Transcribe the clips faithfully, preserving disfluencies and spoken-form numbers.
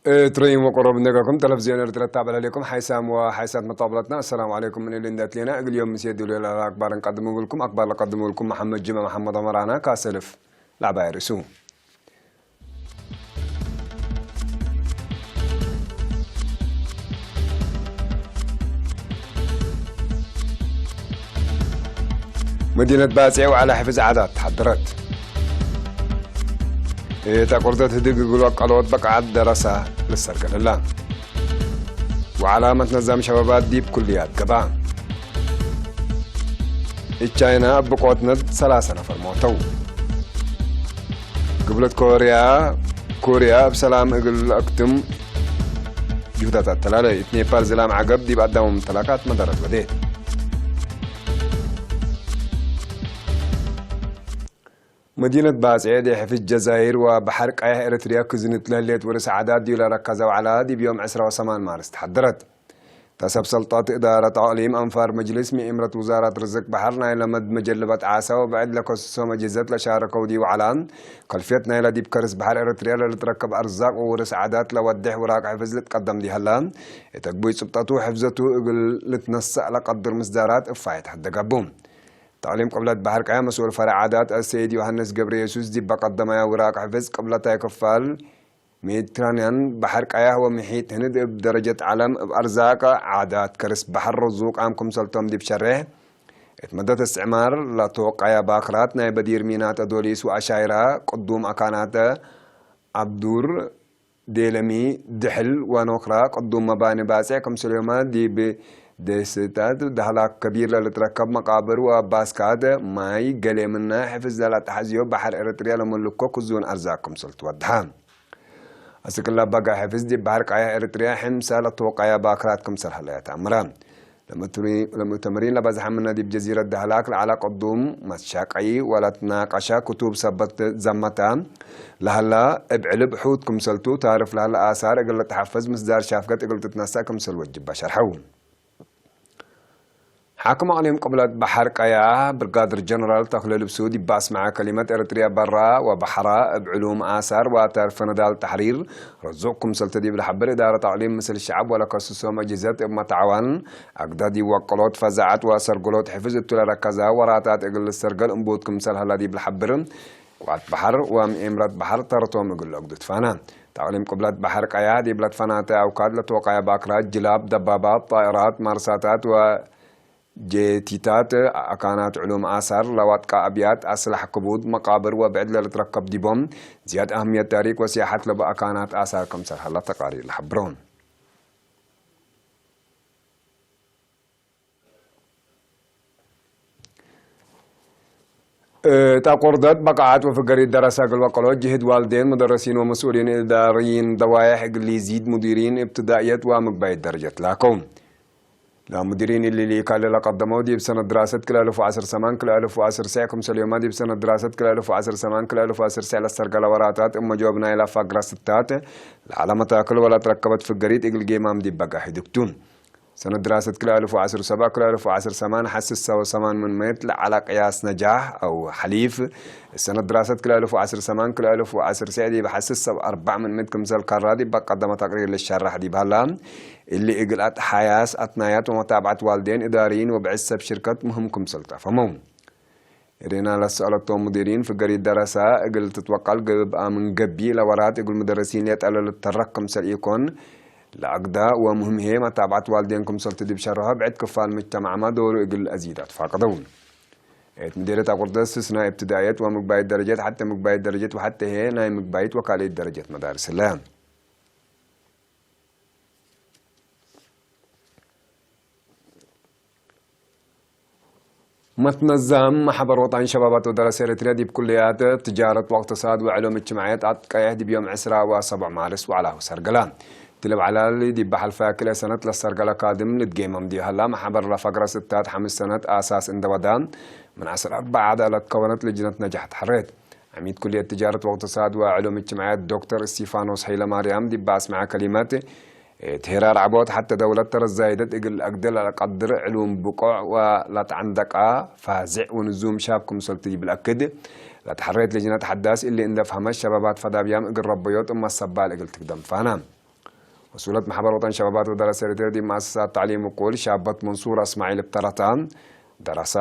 እትረይም ወቀሮብ እንደገኩም ተለፍዝዮን ኤርትረ ታበል ህሌኩም ሓይሳም ወሓይሳት መጣብለትና። አሰላሙ ዓለይኩም ምን እሊ እንደትሌና እግል ዮም ምሴ ዱሌ ለአክባር እንቀድሙ እግልኩም። አክባር ለቀድሙ እግልኩም መሐመድ ጅመ መሐመድ ዑመር አና ካሰልፍ ለዐባይ ርእሱ። መዲነት ባጽዕ ወዐለ ሕፍዝ ዓዳት ተሐደረት። እት አቆርደት ህድግ እግል ወቀሎት በቃዐት ደረሳ ልሰርገለላ። ወዐለ መትነዛም ሸባባት ዲብ ኩልያት ገብአ። እት ቻይና እብ ቆትነት ሰላሰ ነፈር ሞተው። ግብለት ኮርያ፣ ኮርያ እብ ሰላም እግል ለአክትም ጁህዳት አተላለ። እት ኔፓል ዝላም ዐገብ ዲብ አዳሙ ምተላካት መደረት ወዴት። መዲነት ባጽዕ ዲብ ሕፍዝ ጀዛይር ወበሐር ቀያሕ ኤረትርያ ክዝንት ለህሌት ወርስ ዓዳት ዲብ ለረከዘው ዐላ ዲብ ዮም ዕስራ ወሰማን ማርስ ተሐደረት። ተሰብ ሰልጠት እዳረት አቅሊም አንፋር መጅልስ ምእምረት ውዛራት ርዝቅ በሐር ናይለ መድ መጀልበት ዓሰ ወብዕድ ለከስሶም አጅህዘት ለሻረከው ዲቡ ዐላ፣ ከልፍየት ናይለ ዲብ ከርስ በሐር ኤረትርያ ለልትረከብ አርዛቅ ወውርስ ዓዳት ለወዴሕ ውራቅ ሕፍዝ ልትቀደም ዲሀላ፣ እት አግቡይ ጽብጠቱ ሕፍዘቱ እግል ልትነሰእ ለቀድር ምስዳራት እፋየት ሐደገቡ። ተቅሊም ቅብለት በሐር ቀያ መስኡል ፈረዕ ዓዳት አሰይድ ዮሐንስ ገብረየሱስ ዲበ ቀደመያ ውራቅ ሕፍዝ ቅብለታይ ክፋል ሜዲትራንያን፣ በሐር ቀያሕ ወምሒጥ ህንድ እብ ደረጀት ዐለም እብ አርዛቅ ዓዳት ከርስ በሐር ርዙቅ አም ክምሰልቶም ዲብ ሸሬሕ፣ እት መደት እስትዕማር ለትወቀየ ባክራት ናይ በዲር ሚናት አዶሊስ ወአሻይራ ቅዱም አካናተ አብዱር፣ ዴለሚ፣ ድሕል ወኖክራ ቅዱም መባኒ ባጽዕ ክምሰልዮመ ዲብ ደሴታት ደህላክ ከቢር ለልትረከብ መቃብር ወባስካት ማይ ገሌ ምነ ሕፍዝ ለለአትሐዝዮ በሐር ኤረትርያ ለመልኮ ክዙን አርዛቅ ክምሰል ትወድሐ። አስክ እለ በጋ ሕፍዝ ዲብ በሐር ቀያሕ ኤረትርያ ሕምሰ ለትወቀየ ባክራት ክምሰል ሀለየ ተአምረ። ለሙእተመሪን ለበዝሐ ምነ ዲብ ጀዚረት ደህላክ ለዐለ ቅዱም መትሻቀዪ ወለትናቀሸ ክቱብ ሰበት ዘመተ ለሀላ፣ እብ ዕልብ ሑት ክምሰልቱ ታርፍ ለሀለ አሳር እግል ልትሐፈዝ ምስዳር ሻፍገት እግል ትትነሰእ ክምሰል ወጅበ ሸርሐው። ሓክም አቅሊም ቅብለት በሐር ቀያሕ ብርጋድር ጀነራል ተክለ ልብሱ ዲብ አስመዐ ከሊመት፣ ኤረትርያ በራ ወበሐራ እብ ዕሉም አሳር ወአታርፍ ነዳል ተሕሪር ርዙቅ ክምሰልተ ዲብ ለሐብር እዳረት አቅሊም ምስል ሸዐብ ወለከስሶም አጅህዘት እብ መትዓዋን አግደ ዲብ ወቀሎት ፈዛዐት ወሰርገሎት ሕፍዝ እቱ ለረከዘ ወራታት እግል ልሰርገል እምቡት ክምሰል ሀላ ዲብ ለሐብር፣ ቅዋት በሐር ወምኤምረት በሐር ተረቶም እግል ለአግዱ ትፋነ። ተቅሊም ቅብለት በሐር ቀያሕ ዲብ ለትፈናተ አውካድ ለትወቀየ ባክራት ጅላብ፣ ደባባት፣ ጣይራት፣ ማርሳታት ወ ጄቲታት፣ አካናት ዕሉም አሳር ለዋጥቃ አብያት፣ አስላሕ ክቡድ፣ መቃብር ወብዕድ ለልትረከብ ዲቦም፣ ዝያድ አህምየት ታሪክ ወሲያሐት ለቡ አካናት አሳር ክምሰል ሀላ ተቃሪር ለሐብሮ። እት አቆርደት በቃዐት ወፍገሪት ደረሰ እግል ወቀሎት ጅህድ ዋልዴን፣ ሙደረሲን ወመስኡሊን እዳርይን ደዋየሕ እግል ሊዚድ ሙዲሪን እብትዳእየት ወምግባይት ደረጀት ላከው። ለሙዲሪን እሊ ለኢካለ ለቀደመው ዲብ ሰነት ድራሰት ክልኤ አልፍ ወዐስር ሰማን ክልኤ አልፍ ወዐስር ሴዕ ክምሰል ዮመ ዲብ ሰነት ድራሰት ክልኤ አልፍ ወዐስር ሰማን ክልኤ አልፍ ወዐስር ሴዕ ለሰርገለ ወራታት እብ መጆብ ናይለ ፈግረ ስታት ለዐለ መታክል ወለትረከበት ፍገሪት እግል ጌማም ዲብ በጋሂ ድግቱ። ሰነት ድራሰት ክልኤ አልፍ ወዐስር ሰብዕ ክልኤ አልፍ ወዐስር ሰማን ሐስስ ሰው ሰማን ምን መየት ለዐለ ቅያስ ነጃሕ አው ሐሊፍ፣ ሰነት ድራሰት ክልኤ አልፍ ወዐስር ሰማን ክልኤ አልፍ ወዐስር ሴዕ ዲብ ሐስስ ሰው አርበዕ ምን ምእት ክምሰል ከራ ዲብ በቀደመ ተቅሪር ልሸረሕ ዲብ ሀላ፣ እሊ እግል አትሓያስ አትናያት ወመታብዐት ዋልዴን፣ እዳርይን ወብዕድ ሰብ ሽርከት ሙህም ክምሰል ተፈመው። እዴና ለሰአለቶም ሙዲሪን ፍገሪት ደረሰ እግል ትትወቀል ገብአ ምን ገቢእ ለወራት እግል ሙደረሲን ሌጠ ለልተረክ ክምሰል ኢኮን፣ ለአግደ ወሙህም ህዬ መታብዐት ዋልዴን ክምሰልቱ ዲብ ሸርሖ ብዕድ ክፋል ምጅተማዕመ ዶሩ እግል አዚድ አትፋቀደው። እት ምዴርየት አቁርደስ ስስና እብትዳእየት ወምግባይት ደረጀት ሐቴ ምግባይት ደረጀት ወሐቴ ህዬ ናይ ምግባይት ወካልኢት ደረጀት መዳርስ ህለ። መትነዛም መሕበር ወጣን ሸባባት ወደረሰ ኤረትርያ ዲብ ኩልያት ትጃረት ወእቅትሳድ ወዕሉም እጅትማዕየት አትቀየሕ ዲብ ዮም ዕስራ ወሰብዕ ማርስ ወዐላሁ ሰርገላ። እትለ በዐላል ዲብ ሐልፈ ክልኤ ሰነት ለሰርገለ ካድም ልትጌመም ዲብ ሀላ፣ መሕበር ለፈግረ ስታት ሐምስ ሰነት አሳስ እንደ ወዳ፣ ምን ዐስር አርበዕ ዐዳ ለትከወነት ልጅነት ነጃሕ ተሐሬት። ዐሚድ ኩልየት ትጃረት ወእቅትሳድ ወዕሉም እጅትማዕያት ዶክተር እስቲፋኖስ ሀይለማርያም ዲብ አስመዐ ከሊመት፣ እት ሄራር ዐቦት ሐቴ ደውለት ተረት ዛይደት እግል ለአግደ ለለቀድር ዕሉም ብቆዕ ወለትዐንደቀ ፋዜዕ ወንዙም ሻብ ክምሰልቱ ዲብ ለአክድ፣ ለተሐሬት ልጅነት ሐዳስ እሊ እንደ ፈሀመት ሸባባት ፈዳብያም እግል ረበዮት እመ ሰባል እግል ትግደም ፋና። መስኡለት መሕበር ወጠን ሸባባት ወደረሰ ኤረትርያ ዲብ መአሰሳት ተዕሊም ውቁል ሻበት መንሱር እስማዒል እብ ተረታ፣ ደረሳ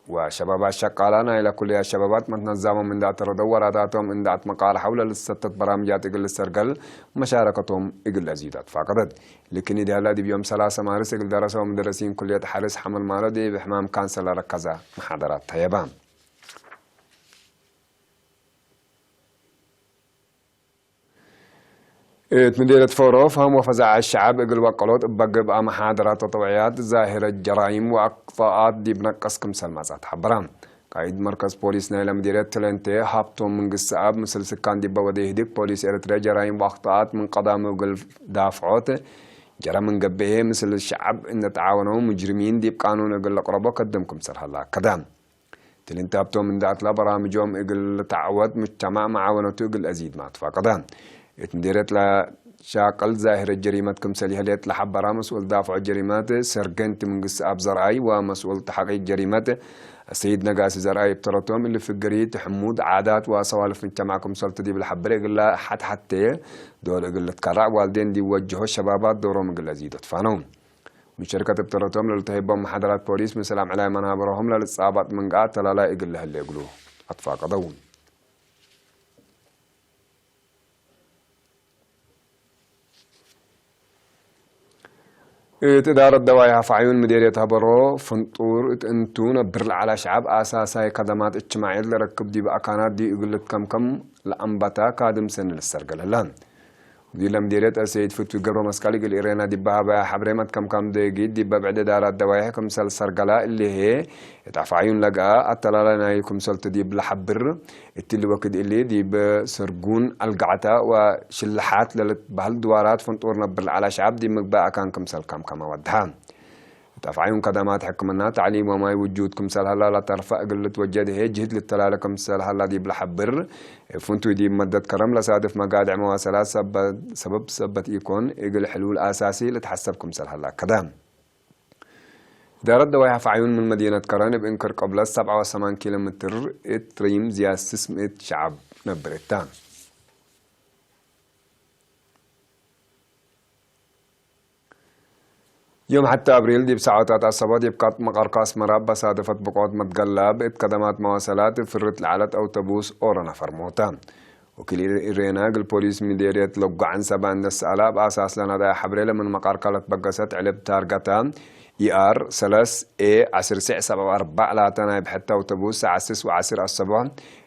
ወሸባባት ሸቃላ ናይለ ኩልያት ሸባባት መትነዛሞም እንደ አተረደው ወራታቶም እንደ አትመቃርሐው ለልትሰተት በራምጃት እግል ልሰርገል መሻረከቶም እግል ለአዚድ አትፋቀደት። ልክኒ ዲህላ ዲብ ዮም ሰላሰ ማርስ እግል ደረሰው መደረሲን ኩልየት ሐርስ ሐመልማሎ ዲብ ሕማም ካንሰር ለረከዘ መሓደራት ተየባ። እት ምዴርየት ፎሮ፣ ፈህም ወፈዛዐት ሸዐብ እግል ወቀሎት እበ ገብአ መሓደራት ተጠውዕያት፣ ዛሂረት ጀራይም ወአክጠኣት ዲብ ነቅስ ክምሰል መጽአት ሐበረ። ቃኢድ መርከዝ ፖሊስ ናይለ ምዴርየት ትለንቴ ሀብቶም መንግስትኣብ፣ ምስል ስካን ዲበ ወዴ ህድግ ፖሊስ ኤረትርያ ጀራይም ወአክጠኣት ምን ቀዳሙ እግል ዳፍዖት ጀረ ምን ገብአ፣ ምስል ሸዐብ እንዴ ተዓወነው፣ ሙጅሪሚን ዲብ ቃኑን እግል ለቅረቦ ከድም ክምሰል ሀላ አከደ። ትልንት ሀብቶም እንደ አትላ በራምጆም እግል ልትዐወት፣ ሙጅተማዕ መዓወነቱ እግል አዚድ ማ ትፋቀደ። እት ምዴርየት ለሻቅል ዛሂረት ጀሪመት ክምሰል ይህሌት ለሐበራ መስኡል ዳፍዖ ጀሪመት ሰርገንት መንግስትኣብ ዘርኣይ ወመስኡል ተሐቂቅ ጀሪመት አሰይድ ነጋሲ ዘርኣይ እብ ተረቶም፣ እሊ ፍግሪት፣ ሕሙድ፣ ዓዳት ወሰዋልፍ ሙጅተማዕ ክምሰልቱ ዲብ ለሐብር እግለ ሐት ሐቴ ዶል እግል ልትከረዕ ዋልዴን ዲብ ወጅሆ ሸባባት ዶሮም እግል አዚድ አትፋነው። ምን ሸርከት እብ ተረቶም ለልትሀይቦም መሓደራት ፖሊስ ምስል አምዕላይ መናብሮሆም ለልትጻባጥ ምንገ አተላላይ እግል ለህሌ እግሉ አትፋቀደው። እት እዳረት ደዋይሕ አፍዓዩን ምዴርየት ሀበሮ ፍንጡር እት እንቱ ነብር ለዐለ ሸዐብ አሳሳይ ከደማት እጅትማዕየት ለረክብ ዲብ አካናት ዲብ እግል ልትከምከም ለአንበተ ካድም ሰኒ ልሰርገል ህለ። ሙዲር ለምዴርየት አሰይድ ፍትዊ ገብረመስቀል እግል ኢሬና ዲብ ሀበያ ሐብሬ መትከምካም ደጊት ዲብ ብዕድ እዳራት ደዋይሕ ክምሰል ሰርገላ እሊ ህዬ እት አፍዓዩን ለገአ አተላላይ ናይል ክምሰልቱ ዲብ ለሐብር፣ እትሊ ወክድ እሊ ዲብ ስርጉን፣ አልጋዕተ ወሽልሓት ለልትበህል ድዋራት ፍንጡር ነብር ለዐለ ሸዐብ ዲብ ምግባእ አካን ክምሰል ከምከመ ወድሐ። እት አፍዓዩን ከደማት ሕክምና፣ ተዕሊም ወማይ ውጁድ ክምሰል ሀላ ለተርፈ እግል ልትወጀድ ህዬ ጅህድ ልተላለ ክምሰል ሀላ ዲብ ለሐብር፣ እብ ፍንቱይ ዲብ መደት ከረም ለሳድፍ መጋድዕ መዋሰላት ሰበ-፣ ሰበብ ሰበት ኢኮን፣ እግል ሕሉል አሳሲ ልትሐሰብ ክምሰል ሀላ አከደ። እዳረት ደዋይሕ አፍዓዩን ምን መዲነት ከረን እብ እንክር ቅብለት ሰብዓ ወሰማን ኪሎ ሜትር እት ሪም ዝያድ ስስ ምእት ሸዐብ ነብር እተ። ዮም ሐቴ አብሪል ዲብ ሳዖታት አሰቦ ዲብ ቀጥ መቀርኮ አስመረ በሳደፈት ብቆት መትገለብ እት ከደማት መዋሰላት ፍርት ለዐለት አውቶቡስ ኦሮ ነፈር ሞተ። ወኪል ኢሬና እግል ፖሊስ ምዴርየት ለጓዕን ሰባ እንደ ሰአለ እብ አሳስ ለነዳየ ሐብሬ ለምን መቃርከ ለትበገሰት ዕልብ ታርገተ ኢአር ሰለስ ኤ ዐስር ስዕ ሰብዓ ወአርበዕ ላተ ናይ ብሐተ አውቶቡስ ሰዓት ስስ ወዐስር አሰቦሕ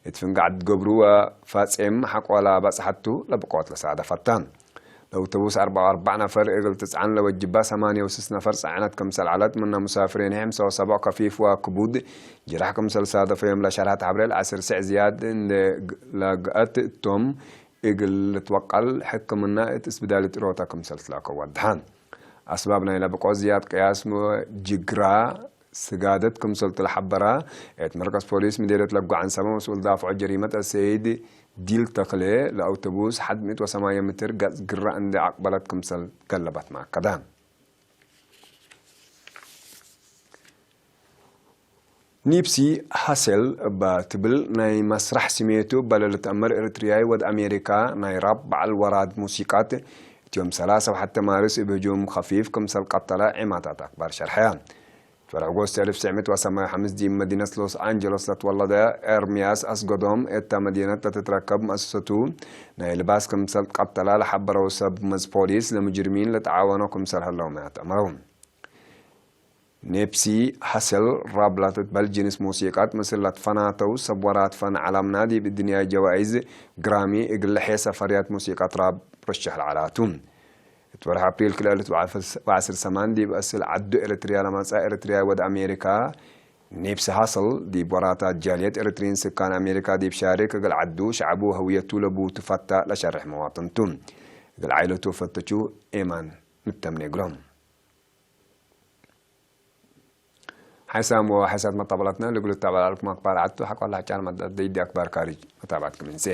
እት ፍንጋዕ ገብሩ ወፋጼም ሐቆ ለበጽሐቱ ለብቆት ለሳደፈተ። ለአውቶቡስ አርበዕ ወአርበዕ ነፈር እግል ትጽዓን ለወጅባ ሰማንየ ወስስ ነፈር ጸዕነት ክምሰል ዐለት፣ ምነ ሙሳፍሬን ሕምሰ ወሰቦዕ ከፊፍ ወክቡድ ጅራሕ ክምሰል ሳደፈዮም ለሸርሐት ሐብሬ ለዐስር ስዕ ዝያድ እንዴ ለግአት እቶም እግል ልትወቀል ሕክምና እት እስብዳል ጥሮታ ክምሰል ትላከው ወድሐ። አስባብ ናይለ ብቆት ዝያድ ቅያስ ጅግራ ስጋደት ክምሰልቱ ለሐበራ እት መርከዝ ፖሊስ ምዴርየት ለጓዕን ሰመ መስኡል ዳፍዖ ጀሪመት አሰይድ ዲል ተክሌ፣ ለአውቶቡስ ሐድ ምእት ወሰማንየ ምትር ገጽ ግራ እንዴ አቅበለት ክምሰል ገለበት መአከደ። ኒፕሲ ሀሴል እበ ትብል ናይ መስራሕ ስሜቱ እበ ለልትአመር ኤሪትርያይ ወድ አሜሪካ ናይ ራፕ በዐል ወራድ ሙሲቃት እት ዮም ሰላሰ ወሐቴ ማርስ እብ ህጁም ከፊፍ ክምሰል ቀተለ ዔማታት አክባር ሸርሐያ። ፈረሕ ኦጎስት አልፍ ትስዕ ምእት ወሰማንየ ወሐምስ ዲብ መዲነት ሎስ አንጀሎስ ለትወለደ ኤርምያስ አስገዶም፣ እተ መዲነት ለትትረከብ መአሰሰቱ ናይ ልባስ ክምሰል ቀተላ ለሐበረው ሰብ መዝ ፖሊስ፣ ለሙጅሪሚን ለተዓወኖ ክምሰል ህለው መያት አመረው። ኔፕሲ ሀሰል ራፕ ለትትበህል ጅንስ ሙሲቃት ምስል ለትፈናተው ሰብ ወራት ፈን ዐለምና፣ ዲብ እድንያይ ጀዋይዝ ግራሚ እግል ለሐ ሰፈርያት ሙሲቃት ራፕ ርሸሕ ለዐላቱ። እት ወርሕ አፕሪል ክልኤ እልፍ ወዐስር ሰማን ዲብ አስል ዐዱ ኤረትርያ ለመጽአ ኤረትርያይ ወድ አሜሪካ ኒፕሲ ሀስል፣ ዲብ ወራታት ጃልየት ኤረትርዪን ስካን አሜሪካ ዲብ ሻርክ፣ እግል ዐዱ፣ ሸዐቡ፣ ሀውየቱ ለቡ ትፈተ ለሸርሕ መዋጥን ቱ። እግል ዓይለቱ ፈተቹ ኤማን ምተምኔ እግሎም። ሓይሳም ወሓይሳት መጣበላትና ልግሉ ተባላልኩም አክባር ዓቱ ሐቆላ ጫል መዳት ደይዲ አክባር ካሪጅ መታባትኩም እንሴ።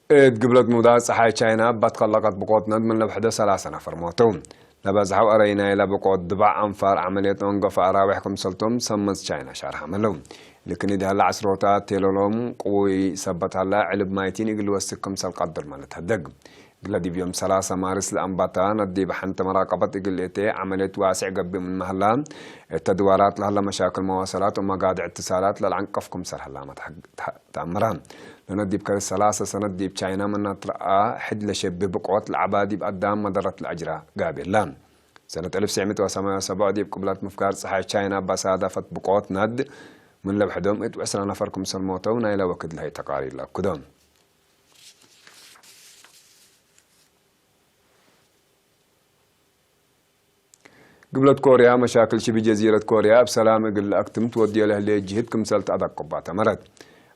እት ግብለት ምውዳቅ ጸሓይ ቻይና እብ አትከለቀት ብቆት ነድ ምን ለብሕዶ ሰላሰ ነፈር ሞተው። ለበዝሐው አረይ ናይለ ብቆት ድባዕ አንፋር ዐመልየት ኦንገፈ አራዊሕ ክምሰልቶም ሰመዝ ቻይና ሻርሐ መለው። ልክን እት ሀለ ዐስሮታት ቴለሎም ቅውይ ሰበት ሀለ ዕልብ ማይቲን እግል ወስክ ክምሰል ቀድር መ ልትሀደግ። እግለ ዲብ ዮም ሰላሰ ማርስ ለአንበተ ነድ ዲብ ሐንተ መራቀበት እግል እቴ ዐመልየት ዋስዕ ገብእ ምንመ ሀለ፣ እተ ድዋራት ለሀለ መሻክል መዋሰላት ወመጋድዕ እትሳላት ለልዐንቀፍ ክምሰል ሀላመ ተአምረ። ለነድ ዲብ ከሪ ሰላሰ ሰነት ዲብ ቻይና ምነ ትረአ ሕድ ለሸቢ ብቆት ለዐባ ዲብ አዳም መደረት ለአጅራ ጋብእ ለ። ሰነት አልፍ ትስዕ ምእት ወሰማንያ ወሰብዕ ዲብ ቅብለት ምፍጋር ጸሓይ ቻይና በሳደፈት ብቆት ነድ ምን ለብሕዶም እት ዕስራ ነፈር ክምሰል ሞተው ናይለ ወክድ ለሀይ ተቃሪር ለአክዶ። ግብለት ኮርያ፣ መሻክል ሽቢ ጀዚረት ኮርያ እብ ሰላም እግል ለአክትም ትወድዮ ለህሌት ጅህድ ክምሰል ተአደቅባ ተመረት።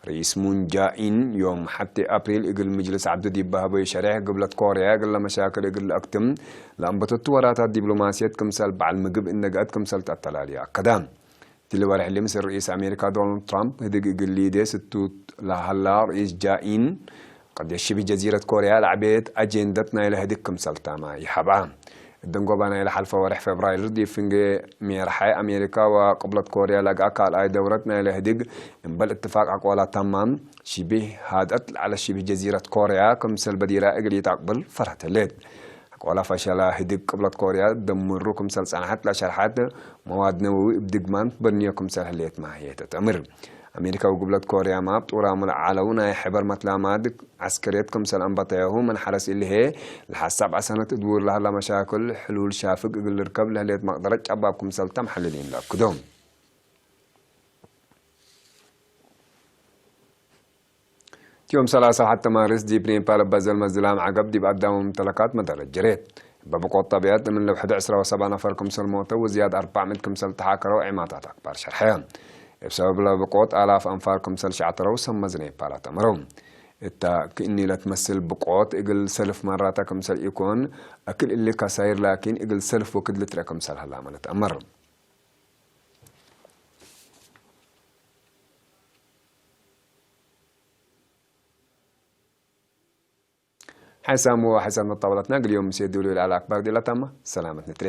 ርኢስ ሙን ጃኢን ዮም ሐቴ አፕሪል እግል ምጅልስ ዐዱ ዲብ በሀበዩ ሸሬሕ፣ ግብለት ኮርያ እግለ መሻክል እግል ለአክትም ለአንበተቱ ወራታት ዲብሎማስየት ክምሰል በዐል ምግብ እነገአት ክምሰል ተአተላልየ አከደ። እትሊ ወርሕ እሊ ምስል ርኢስ አሜሪካ ዶናልድ ትራምፕ ህድግ እግል ሊዴ ስቱት ለሀላ ርኢስ ጃኢን፣ ቀድየት ሽብህ ጀዚረት ኮርያ ለዐቤት አጄንደት ናይለ ህድግ ክምሰል ታማ ይሀብአ። እብ ደንጎባ ናይለ ሐልፈ ወርሕ ፌብራይር ዲብ ፍንጌ ሜርሐ አሜሪካ ወቅብለት ኮርያ ለገአ ካልኣይ ደውረት ናይለ ህድግ እምበል እትፋቅ አቅዋላት ታማም ሽብህ ሃድአት ለዐለት ሽብህ ጀዚረት ኮርያ ክምሰል በዲራ እግል ኢተአቅብል ፈርሀት ህሌት። አቅዋላ ፈሸላ ህድግ ቅብለት ኮርያ ደምሩ ክምሰል ጸንሐት ለሸርሐት መዋድ ነወዊ እብ ድግማን ትበንዮ ክምሰል ህሌት ማህየት ተአምር። አሜሪካ ወግብለት ኮርያመ እብ ጡራሙ ለዐለው ናይ ሕበር መትላማት ዐስከርየት ክምሰል አንበተየሁ፣ ምን ሐረስ እሊ ህዬ ለሐሳብ አሰነት እድውር ለሀላ መሻክል ሕሉል ሻፍግ እግል ልርከብ ለህሌት መቅደረት ጨባብ ክምሰል ተም ሐልሊን ለአክዶ። ዮም ሰላሳ ሐቴ ማርስ ዲብ ኔፓል እበ ዘልመ ዝላም ዐገብ ዲብ አዳም ወምተለካት መደረት ጀሬት። እበ ብቆት ጠብየት ምን ለውሕድ ዕስራ ወሰብዓ ነፈር ክምሰል ሞተው ወዝያድ አርበዕ ምእት ክምሰል ተሓከረው ዒማታት አክባር ሸርሐ። እብ ሰበብ ለብቆት አላፍ አንፋር ክምሰል ሸዕተረው ሰመዝ ኔፓል አተመረው። እተ ክእኒ ለትመስል ብቆት እግል ሰልፍ መራተ ክምሰል ኢኮን፣ አክል እሊ ከሳይር ላኪን እግል ሰልፍ ወክድ ልትረአ ክምሰል ሀላመ ለትአመር። ሐይሳም ወሐይሳም መጣበላትና እግል ዮም ምሴ ዱሉ ለዐለ አክባር ዲላ ታማ ሰላመት ንትሬ።